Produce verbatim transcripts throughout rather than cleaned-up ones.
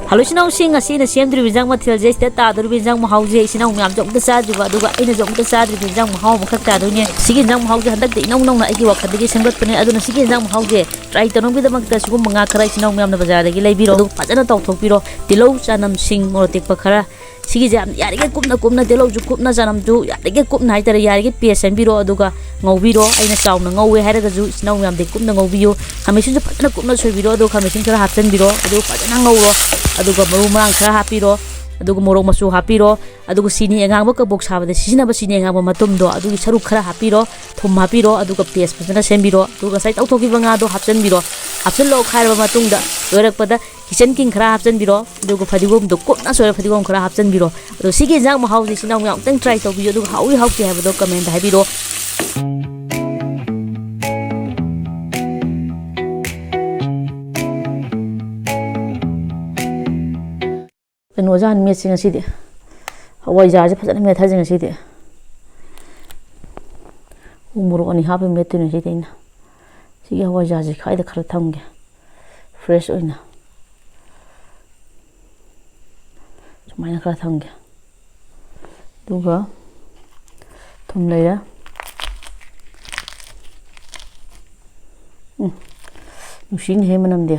Hello ꯏꯆꯤꯟ ꯏꯅꯥꯎꯁꯤꯡ, ꯉꯁꯤ ꯑꯩꯅ ꯁꯦꯝꯗꯣꯔꯤꯕ ꯏꯟꯖꯥꯡ ꯃꯊꯦꯜꯁꯦ, ꯁꯤꯗ ꯇꯥꯗꯣꯔꯤꯕ ꯏꯟꯖꯥꯡ ꯃꯍꯥꯎꯁꯦ ꯏꯆꯤꯟ ꯏꯅꯥꯎ ꯃꯌꯥꯝꯁꯨ ꯑꯝꯇ ꯆꯥꯗ꯭ꯔꯤꯕ, ꯑꯗꯨꯒ ꯑꯩꯅꯁꯨ ꯑꯝꯇ ꯆꯥꯗ꯭ꯔꯤꯕ ꯏꯟꯖꯥꯡ ꯃꯍꯥꯎ ꯑꯃꯈꯛ ꯇꯥꯗꯣꯏꯅꯦ꯫ ꯁꯤꯒꯤ ꯏꯟꯖꯥꯡ ꯃꯍꯥꯎꯁꯦ ꯍꯟꯗꯛꯇ ꯏꯅꯧ ꯅꯧꯅ ꯑꯩꯒꯤ ꯋꯥꯈꯜꯗꯒꯤ ꯁꯦꯝꯒꯠꯄꯅꯦ꯫ ꯑꯗꯨꯅ ꯁꯤꯒꯤ ꯏꯟꯖꯥꯡ ꯃꯍꯥꯎꯁꯦ try ꯇꯧꯅꯕꯒꯤꯗꯃꯛꯇ ꯁꯤꯒꯨꯝꯕ ꯉꯥ ꯈꯔ ꯏꯆꯤꯟ ꯏꯅꯥꯎ ꯃꯌꯥꯝꯅ ꯕꯖꯥꯔꯗꯒꯤ ꯂꯩꯕꯤꯔꯣ, ꯑꯗꯨꯒ ꯐꯖꯅ ꯇꯥꯎꯊꯣꯛꯄꯤꯔꯣ꯫ ꯇꯤꯜꯍꯧ, ꯆꯅꯝ, ꯁꯤꯡ, ꯃꯣꯔꯣꯛ ꯑꯇꯦꯛꯄ ꯈꯔ, ꯁꯤꯒꯤꯁꯦ ꯌꯥꯝ ꯌꯥꯔꯤꯈꯩ ꯀꯨꯞꯅ ꯀꯨꯞꯅ, ꯇꯤꯜꯍꯧꯁꯨ ꯀꯨꯞꯅ, ꯆꯅꯝꯁꯨ ꯌꯥꯔꯤꯈꯩ ꯀꯨꯞꯅ ꯍꯥꯏꯇꯥꯔꯦ, ꯌꯥꯔꯤꯈꯩ paste ꯁꯦꯝꯕꯤꯔꯣ꯫ ꯑꯗꯨꯒ ꯉꯧꯕꯤꯔꯣ꯫ ꯑꯩꯅ ꯆꯥꯎꯅ ꯉꯧꯋꯦ ꯍꯥꯏꯔꯒꯁꯨ ꯏꯆꯤꯟ ꯏꯅꯥꯎ ꯃꯌꯥꯝꯗꯤ ꯀꯨꯞꯅ ꯉꯧꯕꯤꯌꯨ꯫ ꯈꯥꯃꯦꯟꯁꯤꯟꯁꯨ ꯐꯖꯅ ꯀꯨꯞꯅ ꯁꯣꯏꯕꯤꯔꯣ, ꯑꯗꯨꯒ ꯈꯥꯃꯦꯟꯁꯤꯟ ꯈꯔ ꯍꯥꯞꯆꯤꯟꯕꯤꯔꯣ, ꯑꯗꯨꯒ ꯐꯖꯅ ꯉꯧꯔꯣ꯫ ꯑꯗꯨꯒ ꯃꯔꯨ ꯃꯔꯥꯡ ꯈꯔ ꯍꯥꯞꯄꯤꯔꯣ, ꯑꯗꯨꯒ ꯃꯣꯔꯣꯛ ꯃꯆꯨ ꯍꯥꯞꯄꯤꯔꯣ, ꯑꯗꯨꯒ ꯆꯤꯅꯤ ꯑꯉꯥꯡꯕ ꯀꯕꯣꯛ ꯁꯥꯕꯗ ꯁꯤꯖꯤꯟꯅꯕ ꯆꯤꯅꯤ ꯑꯉꯥꯡꯕ ꯃꯇꯨꯝꯗꯣ, ꯑꯗꯨꯒꯤ ꯁꯔꯨꯛ ꯈꯔ ꯍꯥꯞꯄꯤꯔꯣ, ꯊꯨꯝ ꯍꯥꯞꯄꯤꯔꯣ, ꯑꯗꯨꯒ paste ꯐꯖꯅ ꯁꯦꯝꯕꯤꯔꯣ꯫ ꯑꯗꯨꯒ ꯉꯁꯥꯏ ꯇꯥꯎꯊꯣꯛꯈꯤꯕ ꯉꯥꯗꯣ ꯍꯥꯞꯆꯤꯟꯕꯤꯔꯣ꯫ ꯍꯥꯞꯆꯤꯜꯂꯣ ꯈꯥꯏꯔꯕ ꯃꯇꯨꯡꯗ, ꯂꯣꯏꯔꯛꯄꯗ kitchen king ꯈꯔ ꯍꯥꯞꯆꯤꯟꯕꯤꯔꯣ, ꯑꯗꯨꯒ ꯐꯗꯤꯒꯣꯝꯗꯣ ꯀꯨꯞꯅ ꯁꯣꯏꯔ ꯐꯗꯤꯒꯣꯝ ꯈꯔ ꯍꯥꯞꯆꯤꯟꯕꯤꯔꯣ꯫ ꯑꯗꯣ ꯁꯤꯒꯤ ꯏꯟꯖꯥꯡ ꯃꯍꯥꯎꯁꯦ ꯏꯆꯤꯟ ꯏꯅꯥꯎ ꯃꯌꯥꯝ ꯑꯃꯨꯛꯇꯪ try ꯇꯧꯕꯤꯌꯨ, ꯑꯗꯨꯒ ꯍꯥꯎꯏ ꯍꯥꯎꯇꯦ ꯍꯥꯏꯕꯗꯣ comment ꯍꯥꯏꯕꯤꯔꯣ꯫ ꯀꯩꯅꯣꯁꯦ ꯍꯥꯟꯅ ꯃꯦꯠꯁꯤ ꯉꯁꯤꯗꯤ꯫ ꯍꯋꯥꯏꯖꯥꯔꯁꯦ ꯐꯖꯅ ꯃꯦꯠꯊꯁꯤ ꯉꯁꯤꯗꯤ꯫ ꯎ ꯃꯣꯔꯣꯛ ꯑꯅꯤ ꯍꯥꯞꯄ ꯃꯦꯠꯇꯣꯏꯅꯦ ꯉꯁꯤꯗꯤ ꯑꯩꯅ꯫ ꯁꯤꯒꯤ ꯍꯋꯥꯏꯖꯥꯔꯁꯦ ꯈꯥꯏꯗ ꯈꯔ ꯊꯝꯒꯦ, fresh ꯑꯣꯏꯅ꯫ ꯁꯨꯃꯥꯏꯅ ꯈꯔ ꯊꯝꯒꯦ꯫ ꯑꯗꯨꯒ ꯊꯨꯝ ꯂꯩꯔꯦ꯫ ꯎꯝ, ꯅꯨꯡꯁꯤꯅꯦꯍꯦ ꯃꯅꯝꯗꯤ꯫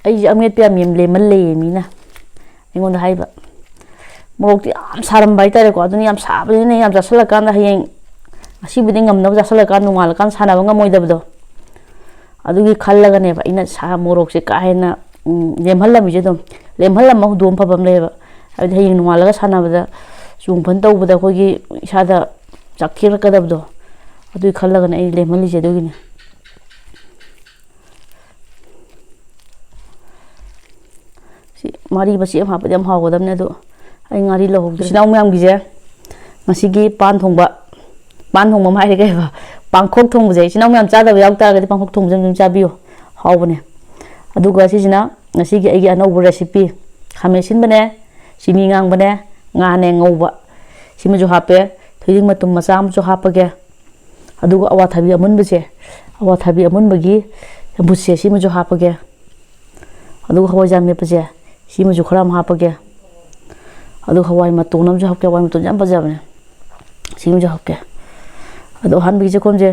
ꯑꯩꯁꯦ ꯑꯃꯦꯠꯄ ꯌꯥꯝ ꯌꯥꯝ ꯂꯦꯝꯃꯜꯂꯦꯌꯦ ꯃꯤꯅ ꯑꯩꯉꯣꯟꯗ ꯍꯥꯏꯕ꯫ ꯃꯣꯔꯣꯛꯇꯤ ꯌꯥꯝ ꯁꯥꯔꯝꯕ ꯍꯥꯏꯇꯥꯔꯦꯀꯣ꯫ ꯑꯗꯨꯅ ꯌꯥꯝ ꯁꯥꯕꯅꯤꯅ ꯌꯥꯝ ꯆꯥꯁꯤꯜꯂꯀꯥꯟꯗ ꯍꯌꯦꯡ, ꯉꯁꯤꯕꯨꯗꯤ ꯉꯝꯅꯕ ꯆꯥꯁꯤꯜꯂꯀꯥꯟꯗ ꯅꯣꯡꯉꯥꯜꯂꯀꯥꯟꯗ ꯁꯥꯟꯅꯕ ꯉꯝꯃꯣꯏꯗꯕꯗꯣ, ꯑꯗꯨꯒꯤ ꯈꯜꯂꯒꯅꯦꯕ ꯑꯩꯅ ꯁꯥ ꯃꯣꯔꯣꯛꯁꯦ ꯀꯥ ꯍꯦꯟꯅ, ꯎꯝ, ꯂꯦꯝꯍꯜꯂꯝꯃꯤꯁꯦ꯫ ꯑꯗꯨꯝ ꯂꯦꯝꯍꯜꯂꯝꯃ ꯍꯨꯟꯗꯣꯛꯑꯝ ꯐꯕ ꯑꯃ ꯂꯩꯌꯦꯕ꯫ ꯍꯥꯏꯕꯗꯤ ꯍꯌꯦꯡ ꯅꯣꯡꯉꯥꯜꯂꯒ ꯁꯥꯟꯅꯕꯗ, ꯆꯣꯡ ꯐꯟ ꯇꯧꯕꯗ ꯑꯩꯈꯣꯏꯒꯤ ꯏꯁꯥꯗ ꯆꯥꯛꯊꯦꯛꯂꯛꯀꯗꯕꯗꯣ, ꯑꯗꯨꯒꯤ ꯈꯜꯂꯒꯅꯦ ꯑꯩ ꯂꯦꯝꯍꯜꯂꯤꯁꯦ꯫ ꯑꯗꯨꯒꯤꯅꯦ꯫ ꯁꯤ ꯃꯥꯔꯤ ꯃꯆꯦꯠ ꯑꯃ ꯍꯥꯞꯄꯗꯤ ꯌꯥꯝ ꯍꯥꯎꯒꯗꯕꯅꯦ, ꯑꯗꯣ ꯑꯩ ꯉꯥꯔꯤ ꯂꯧꯍꯧꯗ꯭ꯔꯦ꯫ ꯏꯆꯤꯟ ꯏꯅꯥꯎ ꯃꯌꯥꯝꯒꯤꯁꯦ ꯉꯁꯤꯒꯤ ꯄꯥꯟ ꯊꯣꯡꯕ, ꯄꯥꯟ ꯊꯣꯡꯕ ꯑꯃ ꯍꯥꯏꯔꯦ, ꯀꯩ ꯍꯥꯏꯕ, ꯄꯥꯡꯈꯣꯛ ꯊꯣꯡꯕꯁꯦ꯫ ꯏꯆꯤꯟ ꯏꯅꯥꯎ ꯃꯌꯥꯝ ꯆꯥꯗꯕ ꯌꯥꯎ ꯇꯥꯔꯒꯗꯤ ꯄꯥꯡꯈꯣꯛ ꯊꯣꯡꯕꯁꯦ ꯑꯗꯨꯝ ꯆꯥꯕꯤꯌꯨ, ꯍꯥꯎꯕꯅꯦ꯫ ꯑꯗꯨꯒ ꯁꯤꯁꯤꯅ ꯉꯁꯤꯒꯤ ꯑꯩꯒꯤ ꯑꯅꯧꯕ recipe, ꯈꯥꯃꯦꯟ ꯑꯁꯤꯟꯕꯅꯦ, ꯆꯤꯅꯤ ꯉꯥꯡꯕꯅꯦ, ꯉꯥꯅꯦ ꯉꯧꯕ, ꯁꯤꯃꯁꯨ ꯍꯥꯞꯄꯦ꯫ ꯊꯣꯏꯗꯤꯡ ꯃꯇꯨꯝ ꯃꯆꯥ ꯑꯃꯁꯨ ꯍꯥꯞꯄꯒꯦ꯫ ꯑꯗꯨꯒ ꯑꯋꯥꯊꯕꯤ ꯑꯃꯨꯟꯕꯁꯦ, ꯑꯋꯥꯊꯕꯤ ꯑꯃꯨꯟꯕꯒꯤ ꯆꯝꯐꯨꯠꯁꯦ ꯁꯤꯃꯁꯨ ꯍꯥꯞꯄꯒꯦ꯫ ꯑꯗꯨꯒ ꯍꯋꯥꯏꯖꯥꯔ ꯃꯦꯠꯄꯁꯦ ꯁꯤꯃꯁꯨ ꯈꯔ ꯑꯃ ꯍꯥꯞꯄꯒꯦ꯫ ꯑꯗꯨꯒ ꯍꯋꯥꯏ ꯃꯇꯣꯟ ꯑꯃꯁꯨ ꯍꯥꯞꯀꯦ꯫ ꯍꯋꯥꯏ ꯃꯇꯣꯟꯁꯦ ꯌꯥꯝ ꯐꯖꯕꯅꯦ꯫ ꯁꯤꯃꯁꯨ ꯍꯥꯞꯀꯦ꯫ ꯑꯗꯣ ꯑꯍꯥꯟꯕꯒꯤ ꯆꯦꯈꯣꯝꯁꯦ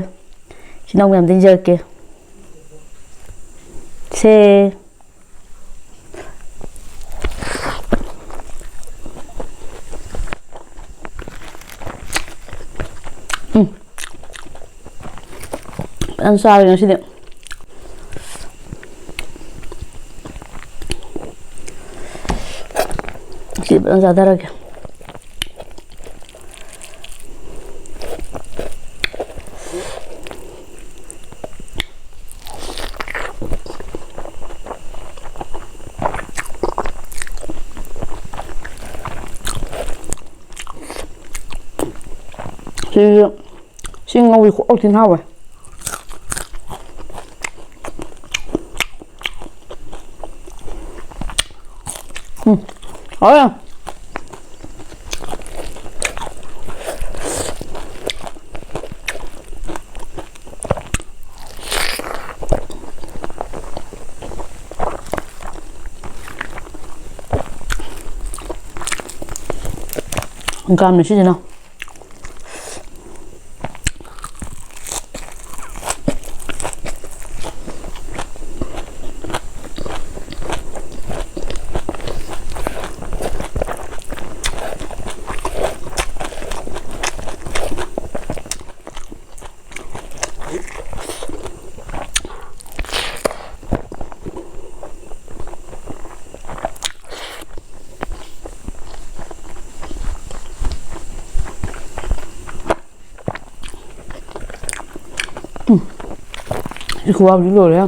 ꯏꯆꯤꯟ ꯏꯅꯥꯎ ꯃꯌꯥꯝꯗ ꯏꯟꯖꯔꯛꯀꯦ꯫ ꯁꯦ꯫ ꯎꯝ꯫ ꯐꯖꯅ ꯆꯥꯔꯦ ꯉꯁꯤꯗꯤ꯫ ꯁꯤ ꯐꯖꯅ ꯆꯥꯊꯔꯒꯦ꯫ ꯁꯤꯁꯨ ꯁꯤ ꯉꯧꯔꯤ ꯈꯨꯍꯥꯎ ꯊꯤꯅ ꯍꯥꯎꯋꯦ꯫ ꯎꯝ, ꯍꯥꯎꯋꯦ ꯌꯥꯝ꯫ ꯍꯪꯒꯥꯝꯅꯦ ꯁꯤꯁꯤꯅ꯫ ꯎꯝ꯫ ꯁꯤ ꯈꯨꯍꯥꯎꯁꯤ ꯂꯣꯏꯔꯦ꯫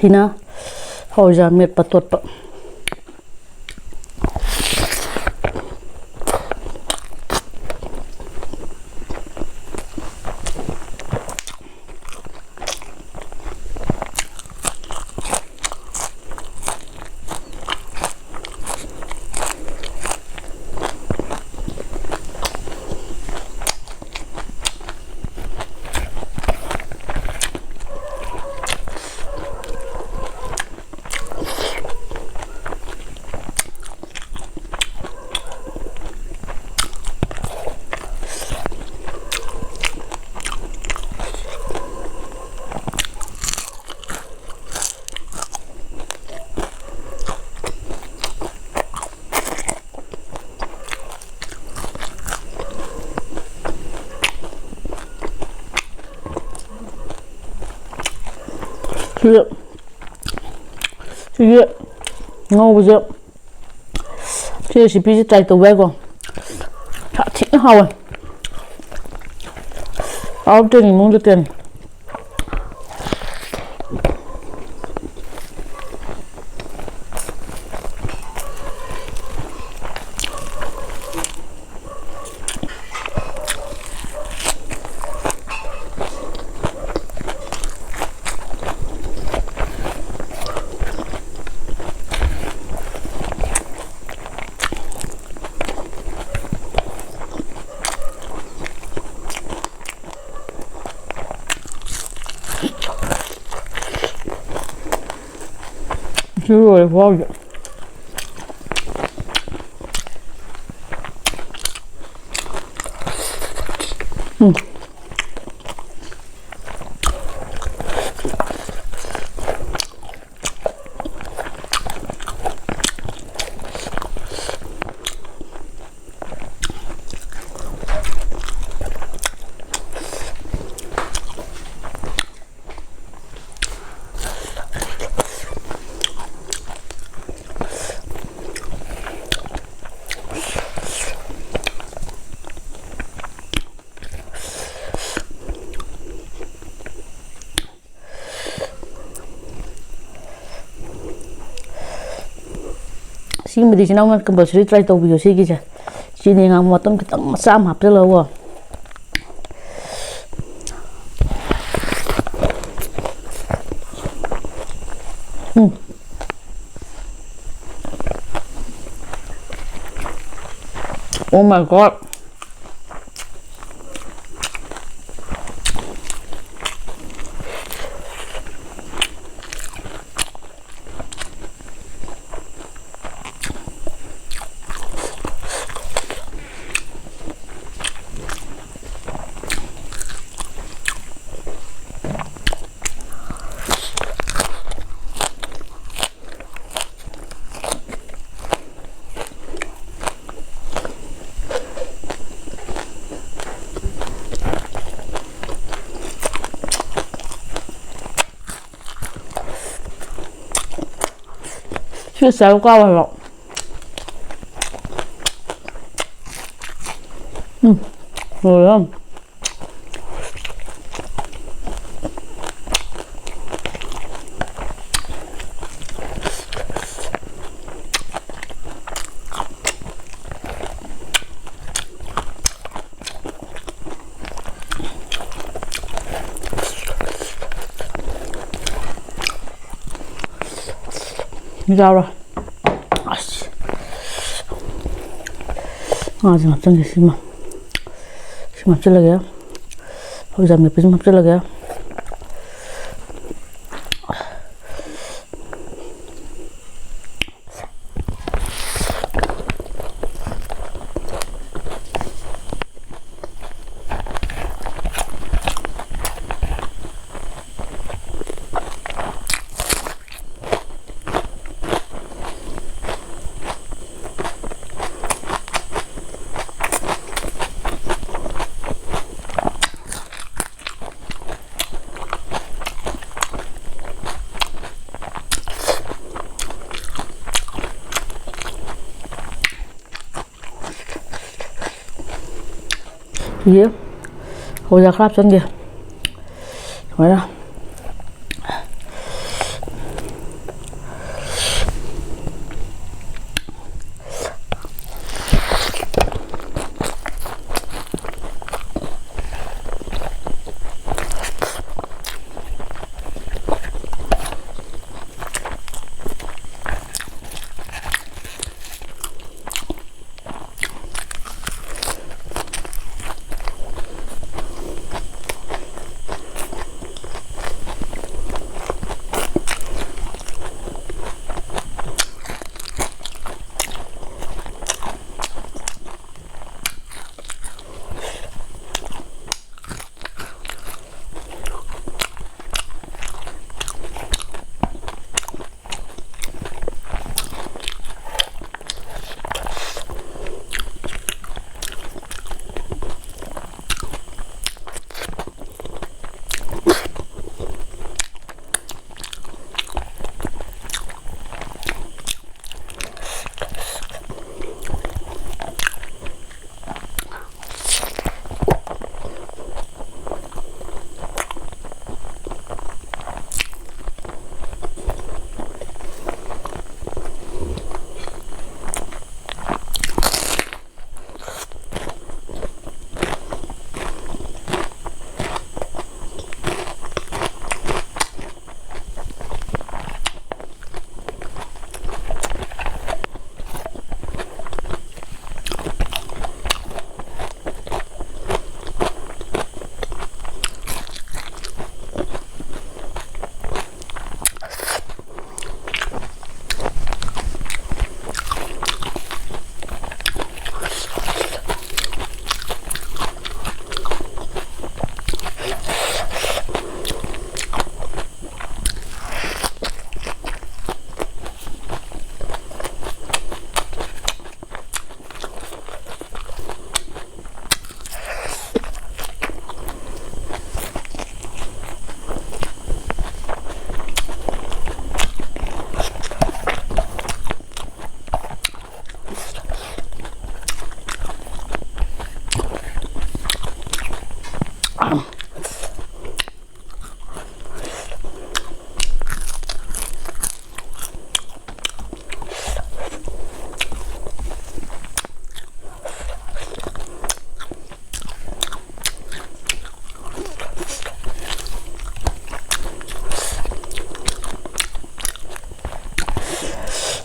ꯁꯤꯅ ꯍꯋꯥꯏꯖꯥꯔ ꯃꯦꯠꯄ ꯇꯣꯠꯄ꯫ ꯁꯤꯒꯤ, ꯁꯤꯒꯤ ꯉꯧꯕꯁꯦ, ꯁꯤ recipeꯁꯦ try ꯇꯧꯕ ꯌꯥꯏꯀꯣ꯫ ꯁꯥꯊꯤꯅ ꯍꯥꯎꯋꯦ꯫ ꯑꯥꯎ, ꯇꯦꯟ ꯏꯃꯨꯡꯗ ꯇꯦꯟ꯫ ꯁꯤ ꯂꯣꯏꯔꯦ ꯈꯨꯍꯥꯎꯁꯦ꯫ ꯎꯝ꯫ ꯁꯤꯒꯨꯝꯕꯗꯤ ꯏꯆꯤꯟ ꯏꯅꯥꯎꯅ compulsory try ꯇꯧꯕꯤꯌꯣ꯫ ꯁꯤꯒꯤꯁꯦ ꯆꯤꯅꯤ ꯉꯥꯡꯕ ꯃꯇꯨꯝ ꯈꯤꯇꯪ ꯃꯆꯥ ꯑꯃ ꯍꯥꯞꯆꯤꯜꯂꯒꯀꯣ꯫ ꯎꯝ꯫ Oh my God꯫ ꯁꯤ ꯆꯥꯔꯨ ꯀꯥꯎꯋꯦ ꯍꯥꯏꯕ꯫ ꯎꯝ, ꯂꯣꯏꯔꯦ꯫ ꯌꯥꯎꯔꯣ꯫ ꯑꯁ꯫ ꯉꯥꯁꯦ ꯍꯥꯞꯆꯤꯟꯒꯦ, ꯁꯤꯃ꯫ ꯁꯤꯃ ꯍꯥꯞꯆꯤꯜꯂꯒꯦ꯫ ꯍꯋꯥꯏꯖꯥꯔ ꯃꯦꯠꯄꯁꯤꯃ ꯍꯥꯞꯆꯤꯜꯂꯒꯦ꯫ ꯁꯤꯒꯤ ꯍꯋꯥꯏꯖꯥꯔ ꯈꯔ ꯍꯥꯞꯆꯤꯟꯒꯦ꯫ ꯁꯨꯃꯥꯏꯅ꯫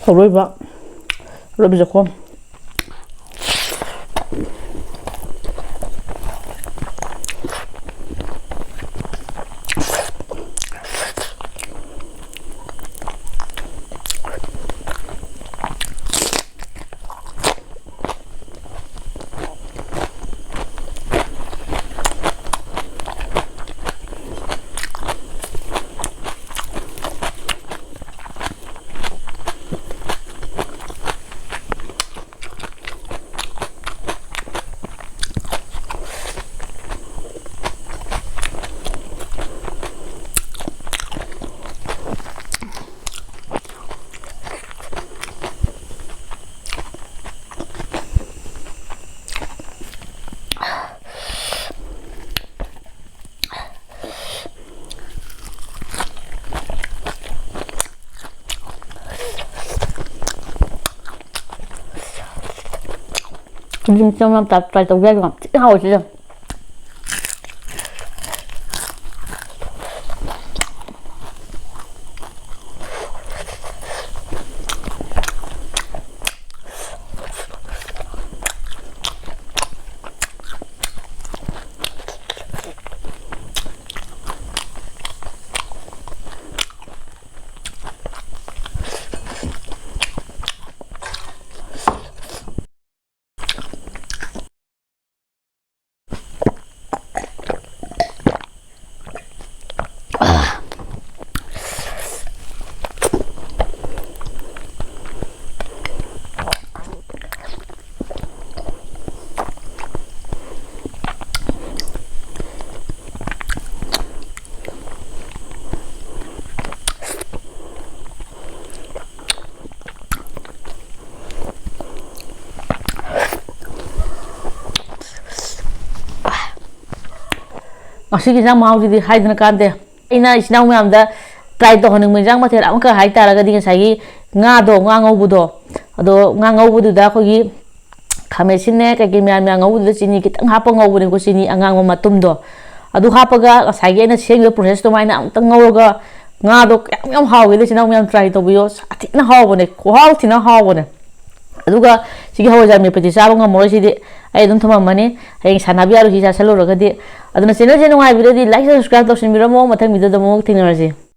ꯑꯔꯣꯏꯕ, ꯑꯔꯣꯏꯕ ꯆꯥꯛꯈꯣꯝ꯫ ꯈꯨꯖꯤꯟ ꯆꯪꯅ ꯇ꯭ꯔꯥꯏ ꯇꯧꯕ ꯌꯥꯏꯀꯣ, ꯌꯥꯝ ꯊꯤꯅ ꯍꯥꯎꯋꯦ ꯁꯤꯁꯦ꯫ ꯉꯁꯤꯒꯤ ꯏꯟꯖꯥꯡ ꯃꯍꯥꯎꯁꯤꯗꯤ ꯍꯥꯏꯗꯅ ꯀꯥꯟꯗꯦ꯫ ꯑꯩꯅ ꯏꯆꯤꯟ ꯏꯅꯥꯎ ꯃꯌꯥꯝꯗ ꯇ꯭ꯔꯥꯏ ꯇꯧꯍꯟꯅꯤꯡꯕ ꯏꯟꯖꯥꯡ ꯃꯊꯦꯜ ꯑꯃꯈꯛ ꯍꯥꯏꯇꯥꯔꯒꯗꯤ, ꯉꯁꯥꯏꯒꯤ ꯉꯥꯗꯣ, ꯉꯥ ꯉꯧꯕꯗꯣ, ꯑꯗꯣ ꯉꯥ ꯉꯧꯕꯗꯨꯗ ꯑꯩꯈꯣꯏꯒꯤ ꯈꯥꯃꯦꯟ ꯑꯁꯤꯟꯅꯦ, ꯀꯩꯀꯩ ꯃꯌꯥꯝ ꯃꯌꯥꯝ ꯉꯧꯕꯗꯨꯗ ꯆꯤꯅꯤ ꯈꯤꯇꯪ ꯍꯥꯞꯄ ꯉꯧꯕꯅꯦꯀꯣ, ꯆꯤꯅꯤ ꯑꯉꯥꯡꯕ ꯃꯇꯨꯝꯗꯣ꯫ ꯑꯗꯨ ꯍꯥꯞꯄꯒ ꯉꯁꯥꯏꯒꯤ ꯑꯩꯅ ꯁꯦꯝꯈꯤꯕ ꯄ꯭ꯔꯣꯁꯦꯁ ꯑꯗꯨꯃꯥꯏꯅ ꯑꯃꯨꯛꯇꯪ ꯉꯧꯔꯒ ꯉꯥꯗꯣ ꯌꯥꯝ ꯌꯥꯝ ꯍꯥꯎꯒꯦ, ꯏꯆꯤꯟ ꯏꯅꯥꯎ ꯃꯌꯥꯝ try ꯇꯧꯕꯤꯌꯣ꯫ ꯁꯥꯊꯤꯅ ꯍꯥꯎꯕꯅꯦ, ꯈꯨꯍꯥꯎ ꯊꯤꯅ ꯍꯥꯎꯕꯅꯦ꯫ ꯑꯗꯨꯒ ꯁꯤꯒꯤ ꯍꯋꯥꯏꯖꯥꯔ ꯃꯦꯠꯄꯗꯤ ꯆꯥꯕ ꯉꯝꯃꯔꯣꯏ, ꯁꯤꯗꯤ ꯑꯩ ꯑꯗꯨꯝ ꯊꯝꯃꯝꯃꯅꯤ꯫ ꯍꯌꯦꯡ ꯁꯥꯟꯅꯕ ꯌꯥꯔꯣꯏ ꯁꯤ ꯆꯥꯁꯜꯂꯨꯔꯒꯗꯤ꯫ ꯑꯗꯨꯅ channelꯁꯦ ꯅꯨꯡꯉꯥꯏꯕꯤꯔꯗꯤ like, subscribe ꯇꯧꯁꯤꯟꯕꯤꯔꯝꯃꯣ꯫ ꯃꯊꯪ videoꯗ ꯑꯃꯨꯛ ꯊꯦꯡꯅꯔꯁꯤ꯫